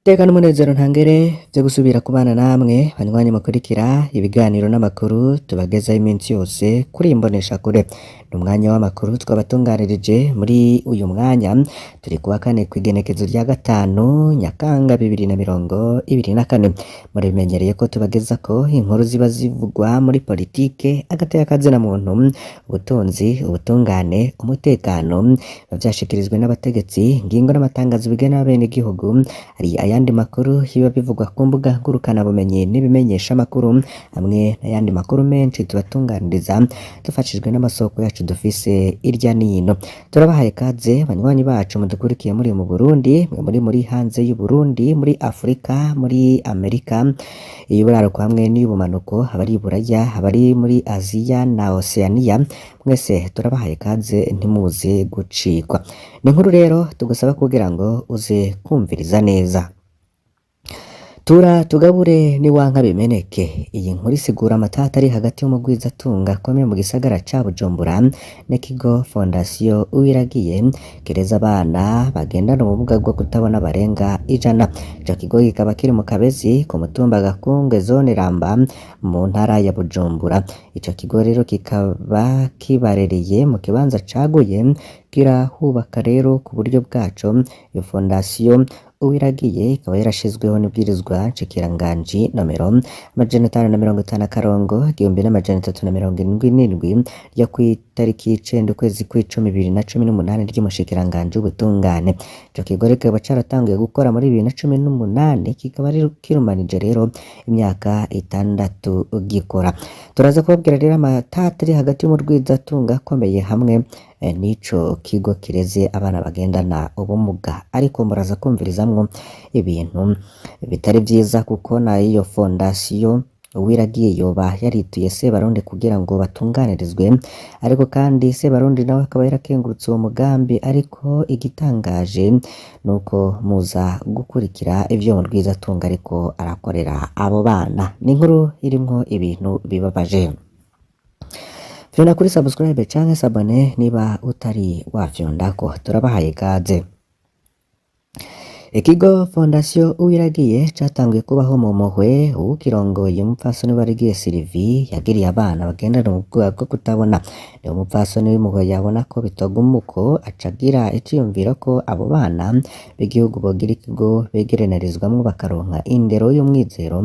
Iteka n'umunezero ntangere vyo gusubira kubana namwe banywanyi mukurikira ibiganiro n'amakuru tubagezaho iminsi yose kuri iyi mboneshakure. Ni umwanya w'amakuru twabatunganirije muri uyu mwanya turi kuwa kane kw'igenekezo rya 5 Nyakanga 2024. Murabimenyereye ko tubagezako inkuru ziba zivugwa muri politike, agateka kazina muntu, ubutunzi, ubutungane, umutekano, biba vyashikirijwe n'abategetsi, ingingo n'amatangazo bigena abenegihugu. Hari ayandi makuru biba bivugwa ku mbuga ngurukanabumenyi n'ibimenyeshamakuru, hamwe n'ayandi makuru menshi tubatunganiriza dufashijwe n'amasoko yacu dufise irya nino. Turabahaye kaze banywanyi bacu mudukurikiye muri mu Burundi, mwe muri hanze y'Uburundi, muri Afrika, muri Amerika, iy'uburaruko hamwe n'iy'ubumanuko, abari i Buraya, abari muri Aziya na Oceania, mwese turabahaye kaze ntimuze gucikwa. Ni inkuru rero tugusaba kugira ngo uze kumviriza neza. Tura tugabure niwanka bimeneke. Iyi nkuru isigura amatata ari hagati y'umugwizatunga akomeye mu gisagara ca Bujumbura n'ikigo Fondation Uwiragiye kireze abana bagendana ubumuga bwo kutabona barenga 100. Ico kigo kikaba kiri mu Kabezi ku mutumba Gakungwe zone Ramba mu ntara ya Bujumbura. Ico kigo rero kikaba kibarereye mu kibanza caguye kirahubaka rero ku buryo bwaco. Iyo Fondation Uwiragiye ikaba yarashizweho n'ibwirizwa nshikiranganji nomero 550 (1377) ryo kw'itariki 9 ukwezi kw'icumi 2018 ry'umushikiranganji w'ubutungane. Ico kigo kikaba caratanguye gukora muri 2018, kikaba kirumanije rero imyaka 6 gikora. Turaza kubabwira rero amatata ari hagati y'umurwizatunga akomeye hamwe n'ico kigo kireze abana bagendana ubumuga, ariko muraza kumvirizamwo ibintu bitari vyiza kuko na iyo Fondation Uwiragiye yoba yarituye Sebarundi kugira ngo batunganirizwe, ariko kandi Sebarundi nawe akaba yarakengurutse uwo mugambi. Ariko igitangaje nuko muza gukurikira ivyo murwizatunga ariko arakorera abo bana. Ni inkuru irimwo ibintu bibabaje. Fyonda kuri subscribe canke s'abonner niba utari wafyondako. Turabahaye ikaze. Ikigo Fondation Uwiragiye catanguye kubaho mu mpuhwe uwukirongoye umupfasoni Uwiragiye Sylvie yagiriye abana bagendana ubumuga bwo kutabona. Niwe mupfasoni w'impuhwe yabona ko bitoguma uko aca agira iciyumviro ko abo bana b'igihugu bogira ikigo begerenerizwamwo bakaronka indero y'umwizero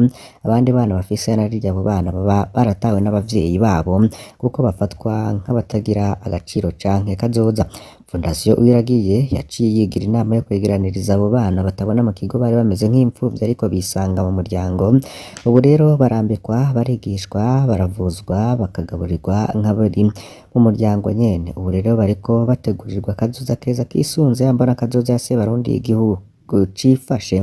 abandi bana bafise narirya abo bana baba baratawe n'abavyeyi babo kuko bafatwa nk'abatagira agaciro canke kazoza. Fondation Uwiragiye yaciye yigira inama yo kwegeraniriza abo bana batabona mu kigo bari bameze nk'imfuvyi ariko bisanga mu muryango. Ubu rero barambikwa, barigishwa, baravuzwa, bakagaburirwa nk'abari mu muryango nyene. Ubu rero bariko bategurirwa akazoza keza kisunze mbona akazoza ya Sebarundi igihugu cifashe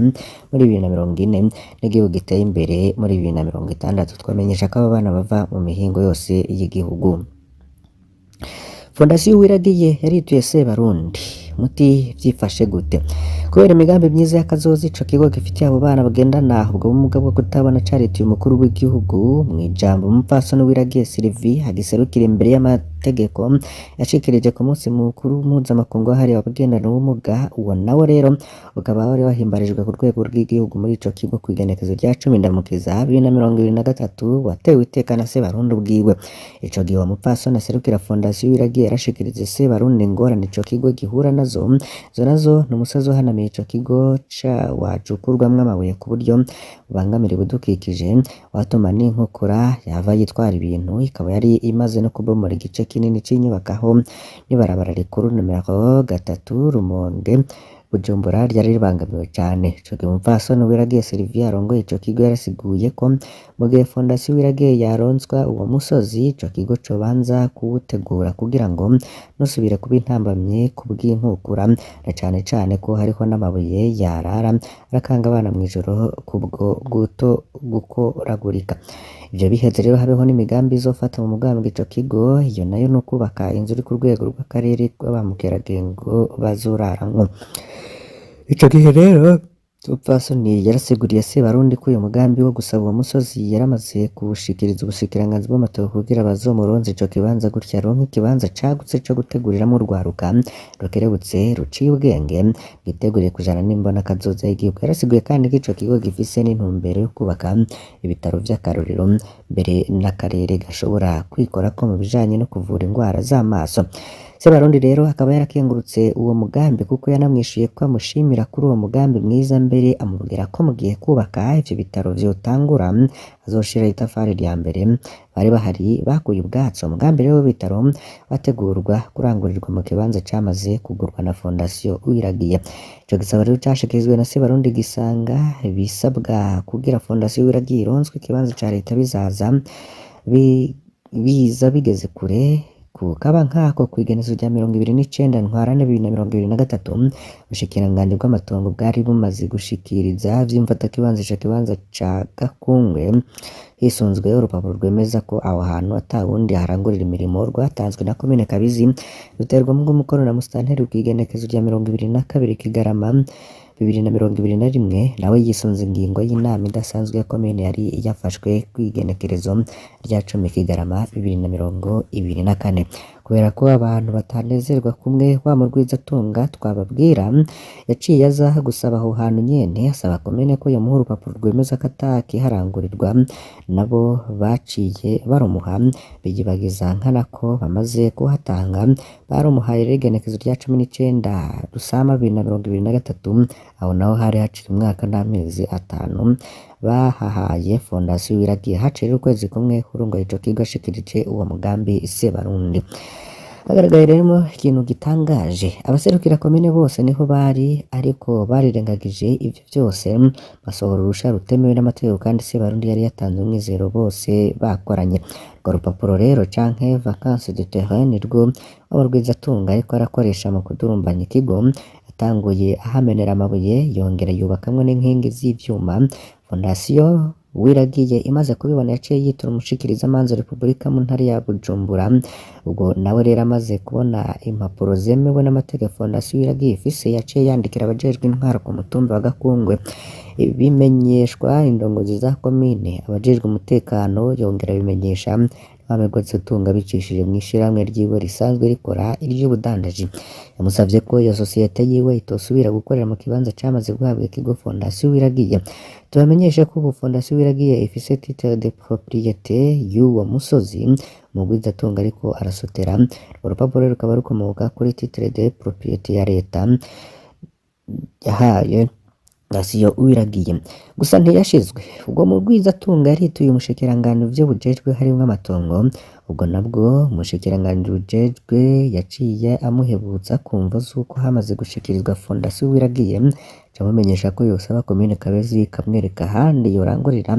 muri 2040 n'igihugu giteye imbere muri 2060. Twamenyesha ko abo bana bava mu mihingo yose y'igihugu. Fondation Uwiragiye yarituye Sebarundi muti vyifashe gute? Kubera imigambi myiza y'akazoza ico kigo gifitiye abo bana bagendana ubwo bumuga bwo kutabona, carituye umukuru w'igihugu. Mw'ijambo umupfasoni Uwiragiye Sylvie agiserukira imbere y'amategeko yashikirije ku munsi mukuru mpuzamakungu wahariwe abagendana ubumuga, uwo nawo rero ukaba wari wahimbarijwe ku rwego rw'igihugu muri ico kigo kw'igenekezo rya 10 Ndamukiza 2023, watewe iteka na Sebarundi ubwiwe. Ico gihe uwo mupfasoni aserukira Fondation Uwiragiye yarashikirije Sebarundi ingorane ico kigo gihura nazo. Izo nazo ni umusozi uhanamiye ico kigo wacukurwamwo amabuye ku buryo bubangamira ibidukikije, watuma n'inkukura yava yitwara ibintu, ikaba yari imaze no kubomora igice kinini c'inyubako aho n'ibarabara rikuru nomero 3 Rumonge Bujumbura ryari ribangamiwe cane. Ico gihe umupfasoni Uwiragiye Sylvie arongoye ico kigo yarasiguye ko mu gihe Fondation Uwiragiye yaronswa uwo musozi, ico kigo cobanza kuwutegura kugira ngo ntusubire kuba intambamyi kubw'inkukura, na cane cane ko hariho n'amabuye yarara arakanga abana mw'ijoro kubwo gukoragurika. Ivyo biheze rero habeho n'imigambi izofata mu mugambi ico kigo, iyo nayo ni ukubaka inzu iri ku rwego rw'akarere ba mukerarugendo bazoraramwo. Ico gihe rero Umupfasoni yarasiguriye Sebarundi ko uyu mugambi wo gusaba uwo musozi yaramaze kuwushikiriza ubushikiranganji bw'amatongo kugira bazomuronze ico kibanza, gutyo aronke ikibanza cagutse co guteguriramwo urwaruka rukerebutse, ruciye ubwenge, rwiteguriye kujana n'imbonakazoza y'igihugu. Yarasiguye kandi ko ico kigo gifise n'intumbero yo kubaka ibitaro vy'akarorero, mbere n'akarere gashobora kwikorako mu bijanye no kuvura ingwara z'amaso. Sebarundi rero akaba yarakengurutse uwo mugambi, kuko yanamwishuye ko amushimira kuri uwo mugambi mwiza, mbere amubwira ko mu gihe kubaka ivyo bitaro vyotangura azoshira itafari rya mbere. Bari bahari bakuye ubwatsi. Umugambi rero w'ibitaro wategurwa kurangurirwa mu kibanza camaze kugurwa na Fondation Uwiragiye. Ico gisabo rero cashikirijwe na Sebarundi gisanga ibisabwa kugira Fondation Uwiragiye ironswe ikibanza ca leta bizaza biza bigeze kure. Kukaba nkako kw'igenekerezo rya 29 Ntwarante 2023, ubushikiranganji bw'amatongo bwari bumaze gushikiriza vy'imfatakibanza ico kibanza ca Gakungwe, hisunzwe urupapuro rwemeza ko aho hantu atawundi harangurira imirimo, rwatanzwe na komine Kabizi, ruterwamwo umukono na musitanteri kw'igenekerezo rya 22 Kigarama 2021, nawe yisunze ingingo y'inama idasanzwe ya komine yari yafashwe kw'igenekerezo rya 10 Kigarama 2024. Kubera ko abantu batanezerwa kumwe, wa murwizatunga twababwira yaciye aza gusaba aho hantu nyene, asaba komine ko yomuha urupapuro rwemeza ko atakiharangurirwa. Nabo baciye barumuha, biyibagiza nkana ko bamaze kuhatanga. Barumuhaye rero igenekerezo rya 19 Rusama 2023. Aho naho hari haciye umwaka n'amezi 5 bahahaye Fondation Uwiragiye. Haciye rero ukwezi kumwe urongoye ico kigo ashikirije uwo mugambi Sebarundi. Hagaragaye rero ikintu gitangaje: abaserukira komine bose niho bari, ariko barirengagije ivyo vyose, basohora urusha rutemewe n'amategeko, kandi Sebarundi yari yatanze umwizero bose bakoranye. Urwo rupapuro rero canke vacance de terrain nirwo Murwizatunga ariko arakoresha mu kudurumbanya ikigo. Yatanguye ahamenera amabuye, yongera yubakamwo n'inkingi z'ivyuma. Fondation Uwiragiye imaze kubibona yaciye yitura umushikirizamanza wa Repubulika mu ntara ya Bujumbura. Ubwo nawe rero amaze kubona impapuro zemewe n'amategeko Fondation Uwiragiye ifise, yaciye yandikira abajejwe intwaro ku mutumba wa Gakungwe, bimenyeshwa indongozi za komine, abajejwe umutekano, yongera abimenyesha wa Murwizatunga abicishije mw'ishirahamwe ryiwe risanzwe rikora iry'ubudandaji. Yamusavye ko iyo sosiyete yiwe itosubira gukorera mu kibanza camaze guhabwa ikigo Fondation Uwiragiye. Tubamenyeshe ko ubu Fondation Uwiragiye ifise titre de propriété y'uwo musozi Murwizatunga ariko arasotera. Urwo rupapuro rukaba rukomoka kuri titre de propriété ya leta yahaye Fondation Uwiragiye, gusa ntiyashizwe. Ubwo Murwizatunga yarituye umushikiranganji muvyo bujejwe harimwo amatongo. Ubwo nabwo umushikiranganji bujejwe yaciye amuhebutsa kumvo z'uko hamaze gushikirizwa Fondation Uwiragiye, aca amumenyesha ko yosaba komine Kabezi ikamwereka ahandi yorangurira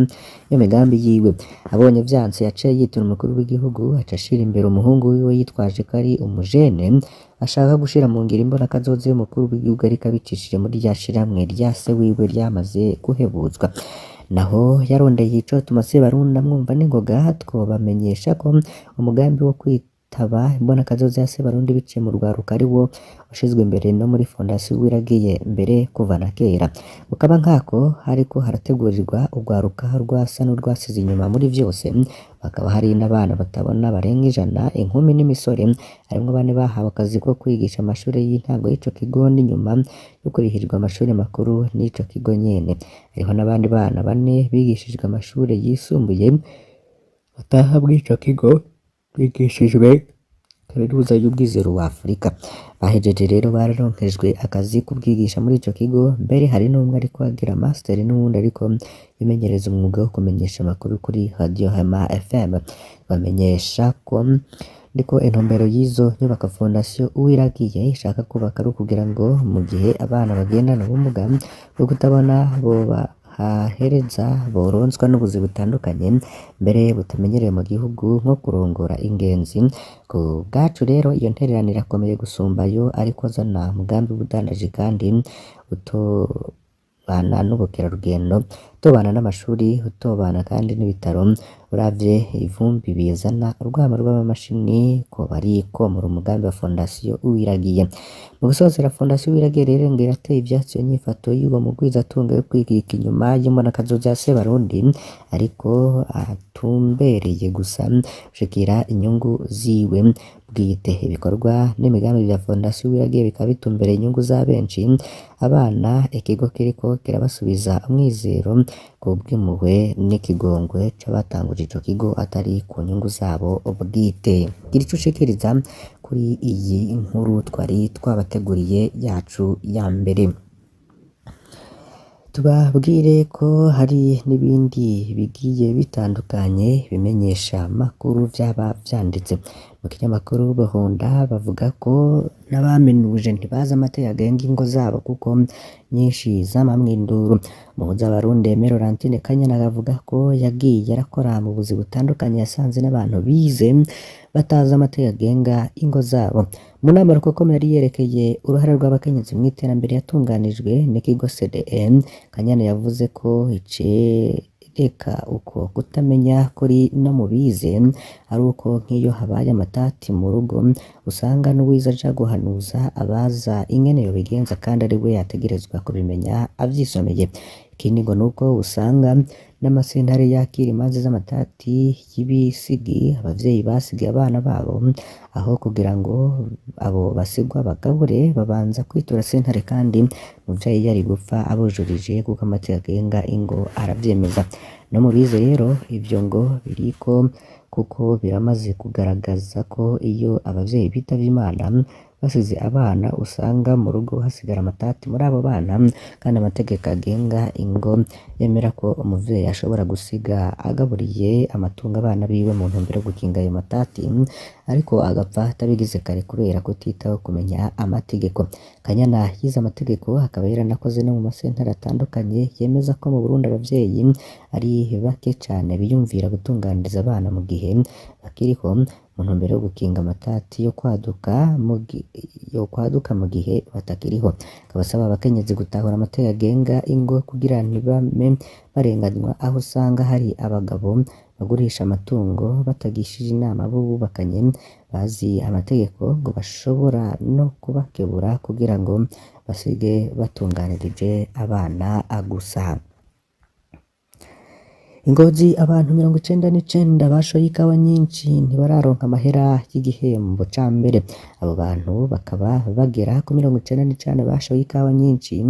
iyo migambi yiwe. Abonye vyanse yaciye yitura umukuru w'igihugu, aca ashira imbere umuhungu wiwe yitwaje ko ari umujene ashaka gushira mu ngiro imbonakazoza y'umukuru w'igihugu, ariko abicishije muri rya shirahamwe rya se wiwe ryamaze guhebuzwa. Naho yarondeye icotuma Sebarundi amwumva n'ingoga. Twobamenyesha ko umugambi wo kwitaba imbonakazoza ya Sebarundi biciye mu rwaruka ari wo washizwe imbere no muri Fondation Uwiragiye mbere kuva na kera. Kukaba nkako hariko harategurirwa urwaruka rwasa n'urwasize inyuma muri vyose. Hakaba hari n'abana batabona barenga 100, inkumi n'imisore, harimwo bane bahawe akazi ko kwigisha amashure y'intango y'ico kigo n'inyuma yo kurihirirwa amashure makuru n'ico kigo nyene. Hariho n'abandi bana bane bigishijwe amashure yisumbuye bataha mw'ico kigo, bigishijwe kaminuza y'Ubwizero wa Afrika. Bahejeje rero bararonkejwe akazi k'ubwigisha muri ico kigo, mbere hari n'umwe ariko agira master n'uwundi ariko yimenyereza umwuga wo kumenyesha amakuru kuri Radio Hema FM. Bamenyesha ko ndiko intumbero y'izo nyubako Fondation Uwiragiye ishaka kubaka ari ukugira ngo mu gihe abana bagendana ubumuga bwo kutabona bobahahereza boronswa n'ubuzi butandukanye, mbere butamenyerewe mu gihugu, nko kurongora ingenzi. Ku bwacu rero iyo ntererano irakomeye gusumba ayo ariko azana umugambi w'ubudandaji kandi utobana n'ubukerarugendo, utobana n'amashuri, utobana kandi n'ibitaro. Uravye ivumbi bizana, urwamo rw'amamashini koba ari komora umugambi wa Fondasiyo Uwiragiye. Mu gusozera, Fondasiyo Uwiragiye rero ngo irateye ivyatsi iyo nyifato y'uwo mugwizatunga yo kwikika inyuma y'imbonakazoza ya Sebarundi, ariko atumbereye gusa gushikira inyungu ziwe bwite. Ibikorwa n'imigambi vya Fondasiyo Uwiragiye bikaba bitumbereye inyungu za benshi, abana ikigo kiriko kirabasubiza umwizero kubw'impuhwe n'ikigongwe c'abatanguje ico kigo atari ku nyungu zabo bwite. Gira ico ushikiriza kuri iyi nkuru twari twabateguriye yacu ya mbere. Tubabwire ko hari n'ibindi bigiye bitandukanye bimenyesha makuru vyaba vyanditse mu kinyamakuru Buhunda. Bavuga ko n'abaminuje ntibazi amategeko agenga ingo zabo kuko nyinshi zamamwo induru. Umuhuza w'Abarundi Aimé Laurentine Kanyana aravuga ko yagiye arakora mu buzi butandukanye, yasanze n'abantu bize batazi amategeko agenga ingo zabo. Mu nama Rukokoma yari yerekeye uruhare rw'abakenyezi mw'iterambere yatunganijwe n'ikigo CDN, Kanyana yavuze ko icereka uko kutamenya kuri no mu bize ari uko nk'iyo habaye amatati mu rugo usanga n'uwize aja guhanuza abaza ingene yobigenza kandi ari we yategerezwa kubimenya avyisomeye. Ikindi ngo nuko usanga n'amasentare yakira imanza z'amatati y'ibisigi, abavyeyi basigiye abana babo, aho kugira ngo abo basigwa bagabure babanza kwitura sentare kandi umuvyeyi yari gupfa abujurije kuko amategeko agenga ingo aravyemeza. No mu bize rero ivyo ngo biriko, kuko biramaze kugaragaza ko iyo abavyeyi bitavye Imana basize abana usanga mu rugo hasigara amatati muri abo bana, kandi amategeko agenga ingo yemera ko umuvyeyi ashobora gusiga agaburiye amatungo abana biwe mu ntumbero yo gukinga ayo matati, ariko agapfa atabigize kare kubera kutitaho kumenya amategeko. Kanyana yize amategeko akaba yaranakoze no mu masentare atandukanye, yemeza ko mu Burundi abavyeyi ari bake cane biyumvira gutunganiriza abana mu gihe bakiriho mu ntumbero yo gukinga amatati yo kwaduka mu gihe batakiriho. Akaba asaba abakenyezi gutahura amategeko agenga ingo kugira ntibame barenganywa, aho usanga hari abagabo bagurisha amatungo batagishije inama abo bubakanye bazi amategeko, ngo bashobora no kubakebura kugira ngo basige batunganirije abana gusa. Ingozi abantu 99 bashoye ikawa nyinshi ntibararonka amahera y'igihembo ca mbere. Abo bantu bakaba bagera ku 99 bashoye ikawa nyinshi,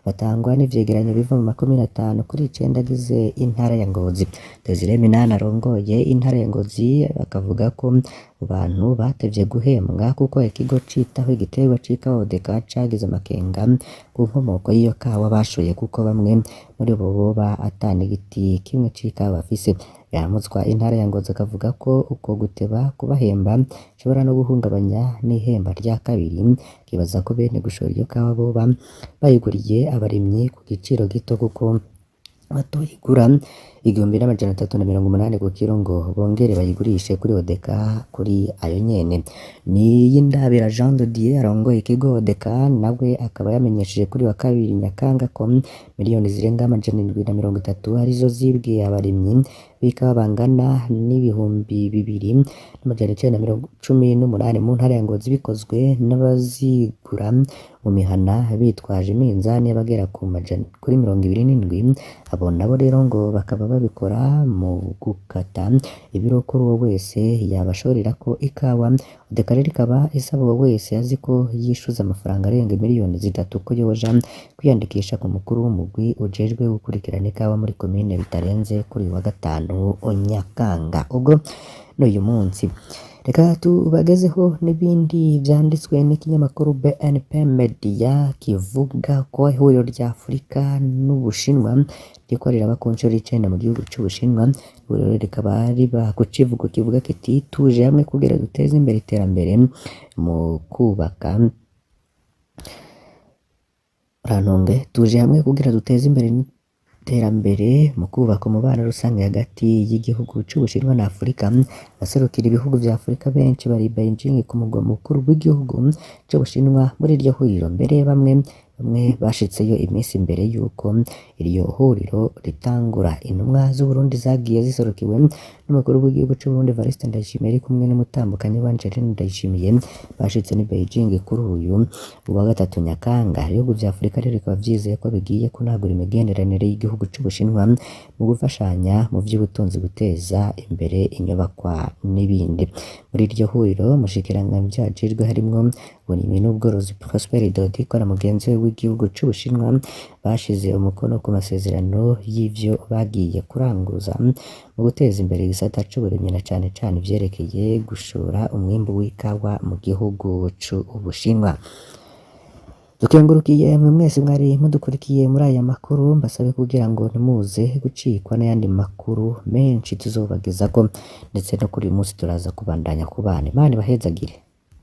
batangwa n'ivyegeranyo biva mu makomine 5 kuri 9 agize intara ya Ngozi. Desire Minani arongoye intara ya Ngozi akavuga ko abo bantu batevye guhembwa kuko ikigo citaho igiterwa c'ikawa Odeka cagize amakenga ku nkomoko y'iyo kawa bashoye, kuko bamwe muri bo boba ata n'igiti kimwe c'ikawa bafise. Yaramutswa intara ya Ngozi akavuga ko uko guteba kubahemba bishobora no guhungabanya n'ihemba rya kabiri, akibaza ko bene gushora iyo kawa boba bayiguriye abarimyi ku giciro gito kuko batoyigura 1380 ku kiro ngo bongere bayigurishe kuri Odeka kuri ayo nyene. Niyindabira Jean de Dieu arongoye ikigo Odeka nawe akaba yamenyesheje kuri wa kabiri Nyakanga ko miliyoni zirenga 730 arizo zibwe abarimyi b'ikawa bangana n'2918 mu ntara ya Ngozi, bikozwe n'abazigura mu mihana bitwaje iminzani y'abagera kuri 27. Abo nabo rero ngo bakaba babikora mu gukata ibiro kuri uwo wese yabashorerako ikawa. Odeka rero ikaba isaba uwo wese azi ko yishuza amafaranga arenga miliyoni 3 ko yoja kwiyandikisha ku mukuru w'umugwi ujejwe gukurikirana ikawa muri komine bitarenze kuri uyu wa gatanu Nyakanga, ubwo n'uyu munsi. Reka tubagezeho n'ibindi vyanditswe n'ikinyamakuru BNP Media kivuga ko ihuriro rya Afurika n'Ubushinwa ririko riraba ku ncuro y'icenda mu gihugu c'Ubushinwa. Ihuriro rikaba riba ku civugo kivuga kiti tuje hamwe kugira duteze imbere iterambere mu kubaka Urantunge, tuje hamwe kugira duteze imbere iterambere mu kubaka umubano rusange hagati y'igihugu c'Ubushinwa na Afurika. Abaserukira ibihugu vya Afurika benshi bari i Beijing ku mugwa mukuru w'igihugu c'Ubushinwa muri iryo huriro. Mbere bamwe Bamwe bashitseyo iminsi mbere y'uko iryo huriro ritangura. Intumwa z'Uburundi zagiye ziserukiwe n'umukuru w'igihugu c'Uburundi Evariste Ndayishimiye ari kumwe n'umutambukanyi we Angeline Ndayishimiye, bashitse n'i Beijing kuri uyu wa gatatu Nyakanga. Ibihugu vya Afurika rero bikaba vyizeye ko bigiye kunagura imigenderanire y'igihugu c'Ubushinwa mu gufashanya mu vy'ubutunzi, guteza imbere inyubakwa n'ibindi. Muri iryo huriro umushikiranganji ajejwe harimwo uburimyi n'ubworozi Prosper Dodiko na mugenzi we w'igihugu c'Ubushinwa bashize umukono ku masezerano y'ivyo bagiye kuranguza mu guteza imbere igisata c'uburimyi na cane cane ivyerekeye gushora umwimbu w'ikawa mu gihugu c'Ubushinwa. Dukengurukiye mwe mwese mwari mudukurikiye muri aya makuru, mbasabe kugira ngo ntimuze gucikwa n'ayandi makuru menshi tuzobagezako, ndetse no kuri uyu munsi turaza kubandanya kubana. Imana ibahezagire.